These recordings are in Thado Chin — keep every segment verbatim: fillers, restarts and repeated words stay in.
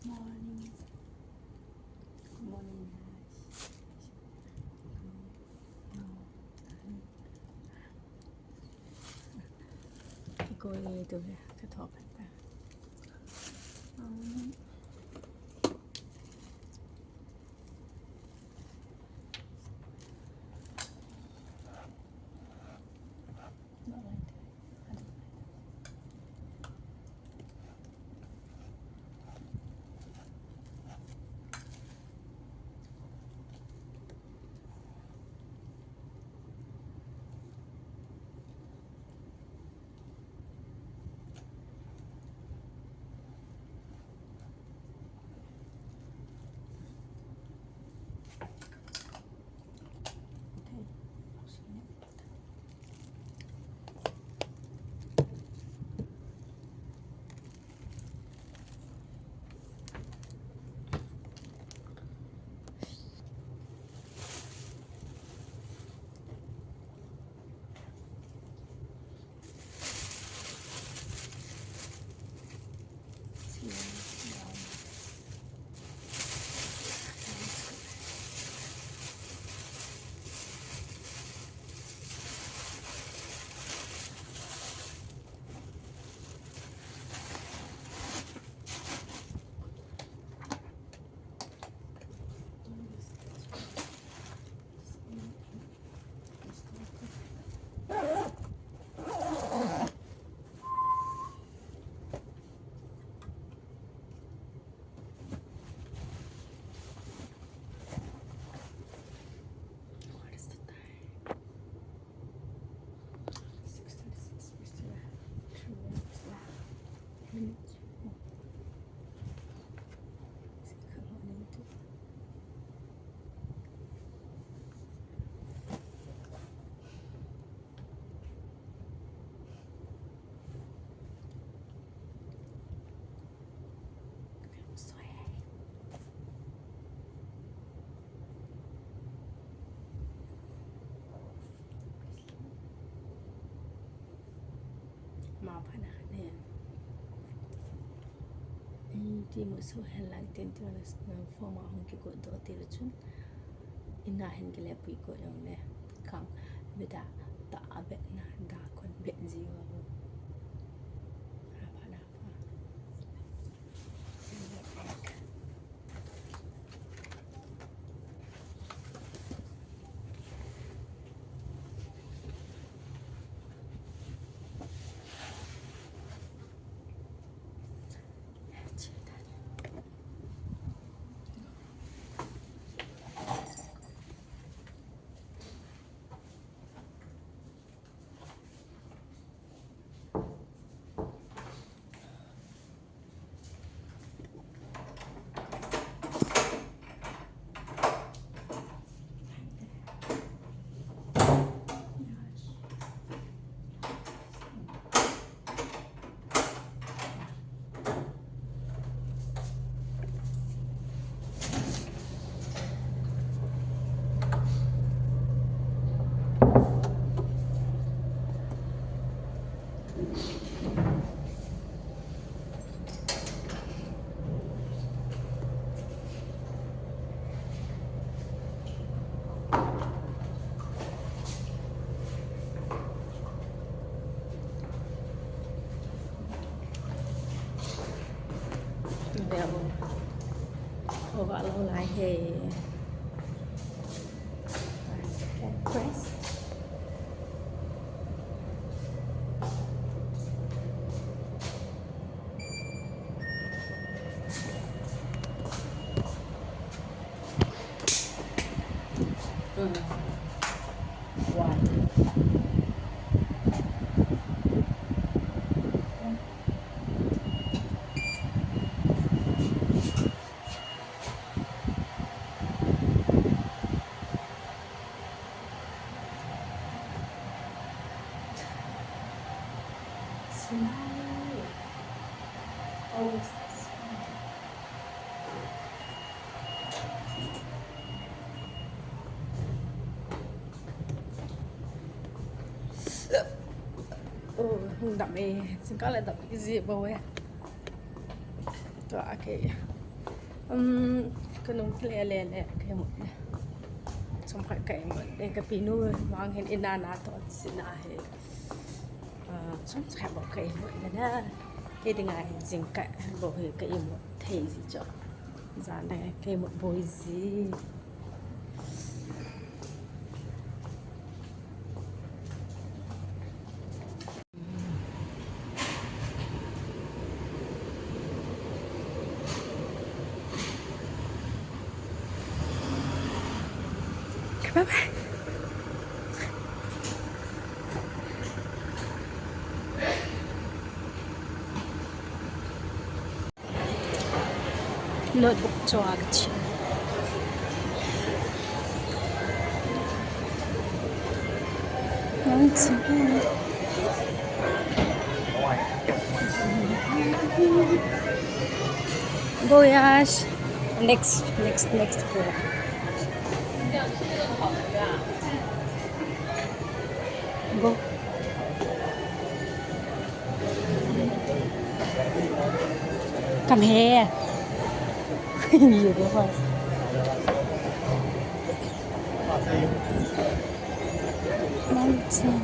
Morning. Good morning, guys. Koi tu ve, ka thop ta. Um, What is the time? Six thirty-six. We still have two minutes left. Minutes. Oh. Is it come on into? Ma pha na khat ne. Ti mu so hen lang ten ti na form a hung kigot doh ti le chun. Ina hin kile pui ko jong le. Kang beda ta a be na da kon be ji wa. Ha pha na pha. Veo. Hova lou lai he. Press. Smile. Always smile. Oh, hung dam e. Jingkah le dam e, easy bou e. Tua kei. Um, kanung kile le le, ka imut le. Chomkhat ka imut le, ka pinu vang hin ina na to sina he. Ah, chomkhat bou ka imut le na. Kei dinga hin jingkah bou hi ka imut thei ji chu. Jan le, ka imut boi ji. Bye bye. Notebook cho a ka chi. Voyage. Next, next, next floor. Go. Come here. You go first. Mountain.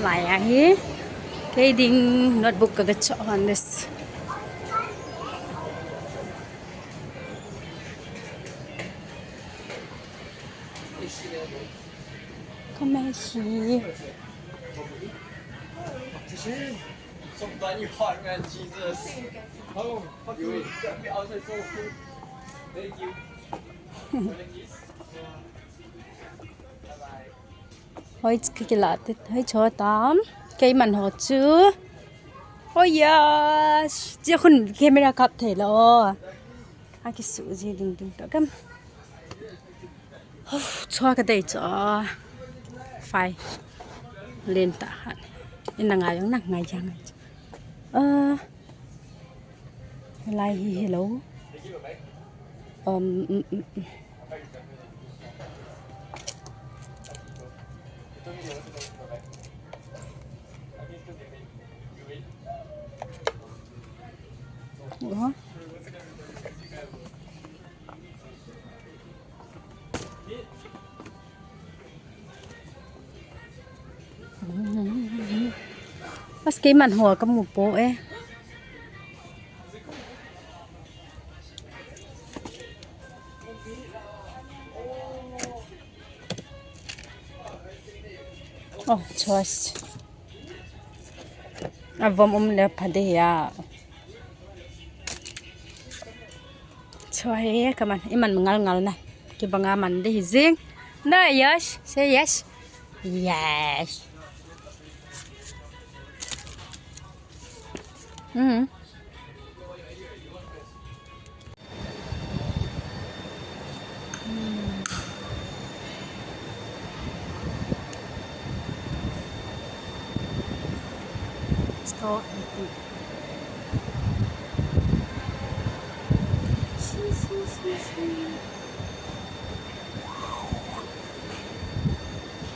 Lai ahi. Kei ding notebook ka ga cho hon this. Come here. Sometimes you hot, man, Jesus. Oh, fuck you. Outside so cool. Thank you. Hoi, chu ka kilah te, hoi, cho tam. Kei man ho chu. Oh yes. Chia khun camera kap thei lo. A kisu ji ding ding to kam. Chua ka dei chu. Fai. Len ta han. Ina ngai jong na ngai jang. Ah. Lai hi hello. Um, mm, mm, mm. Ủa? Mas kei man ho ka mu po e. Oh, choice. A vom um le pha de ya. Chua he, ka man, i man ngal ngal na. Kibanga man de hi jing. Na, yes, say yes. Yes. Mm. Store empty.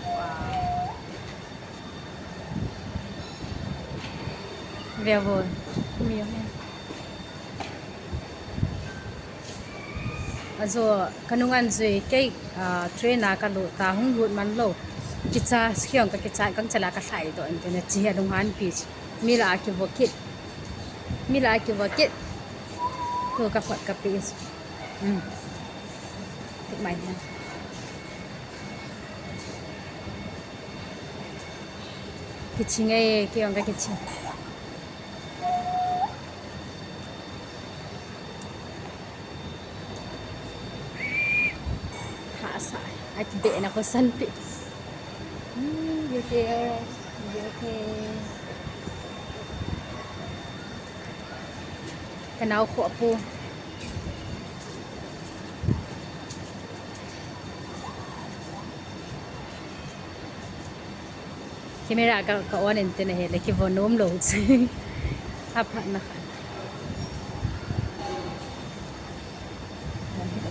Wow. Ve vo. Mi ajo, ka nung an jui kei, ah, train a ka lut ta, hung lut man lou. Kicha, khiong ka kicha, kang chala ka lhai doh, ante na chi a lung han pi. Mi la a kivo kit. Mi la a kivo kit. Tu ka phot ka pi. Hmm. Tik mai na. Kichi nge, kei ong ka kichi. Hasa, ai, be na ko san pi. Hmm, you okay, you okay. Ka nao kho pu. Camera ka, ka on in te na he le, kivo nom lou. Apha na kha.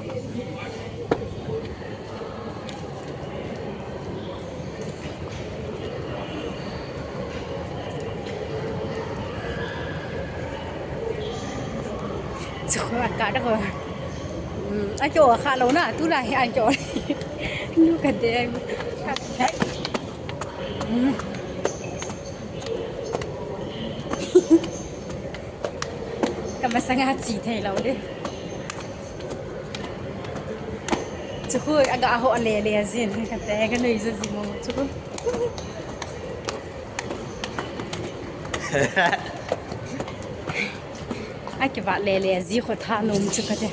Chu a ka da ko. Hmm, a kyo kha lo na, tu la hi a kyo. Nu ka de. Hmm. Ka masanga chi thei lo de. Chu khu a ga ho le le jin ka te ka nui ju ji mo chu khu. A kiva le le ji khu tha nom chu ka te.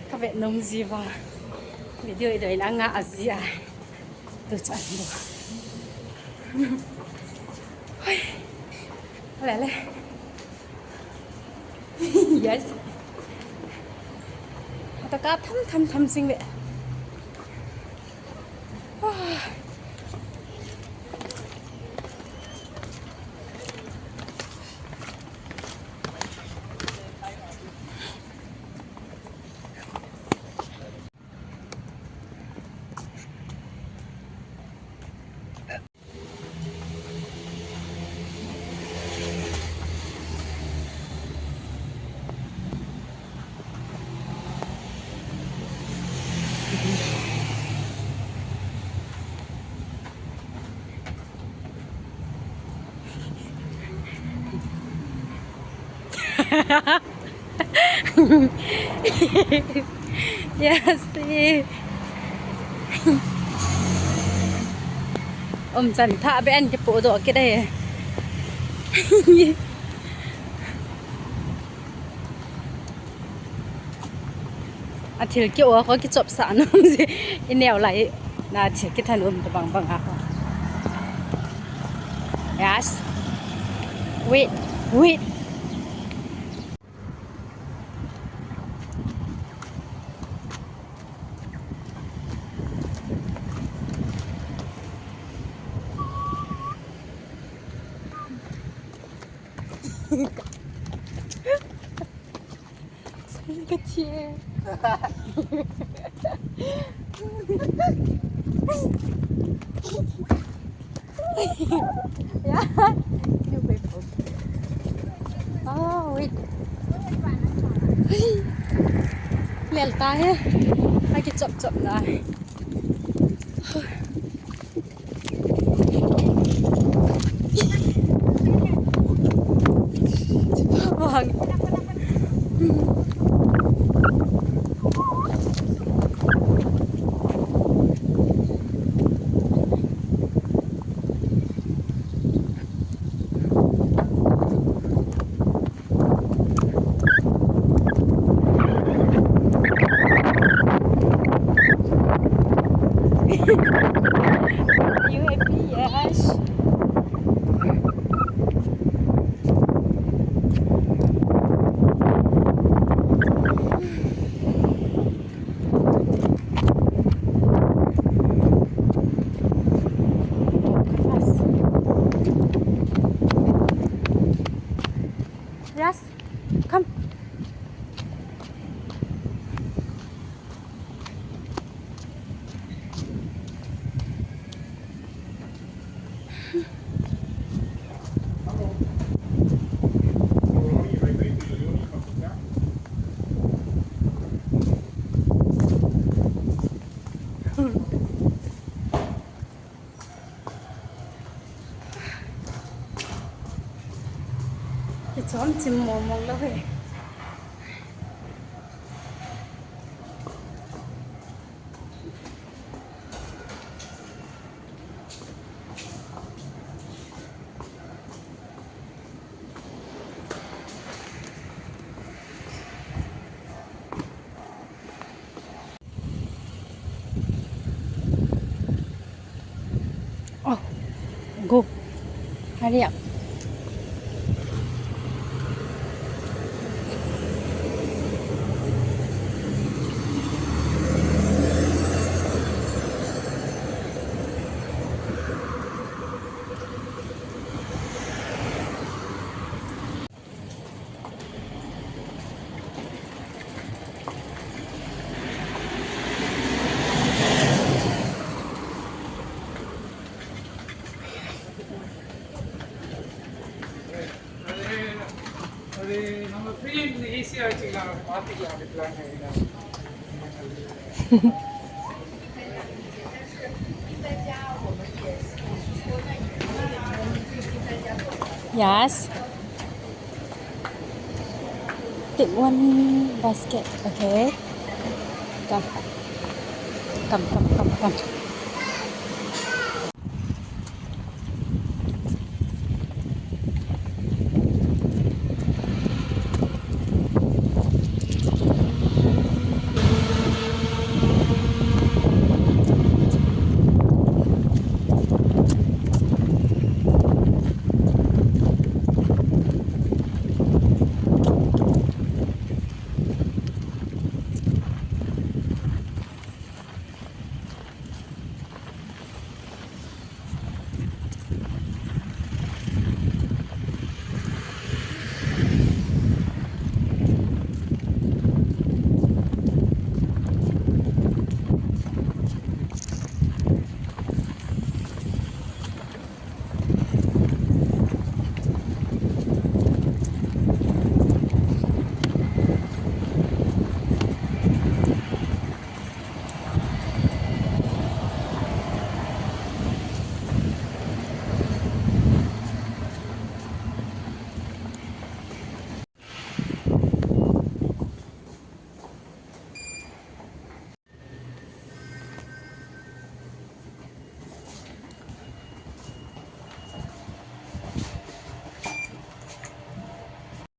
Ka vet nom ji va. Video i doi la nga a ji a. Tu chan bo. Hoi. Le le. Yes. Ata ka tham tham tham sing ve. Ah. Yes, eh. Umchan thah ben kipodoh kit e. Athil ki-o a kho kichopsah nom ji. Ineo lai na thil kithanom tabang bang a kho. Yes. Wait, wait. Ka che. Yeah. You wait for. Oh, wait. Lel ta he. Hai kichop chop na. Are you happy? Yes. Yes, come. Kichom chim mong mong lou he. Oh, go. Hurry up. Yes. Take one basket, okay? Come. Come, come, come, come.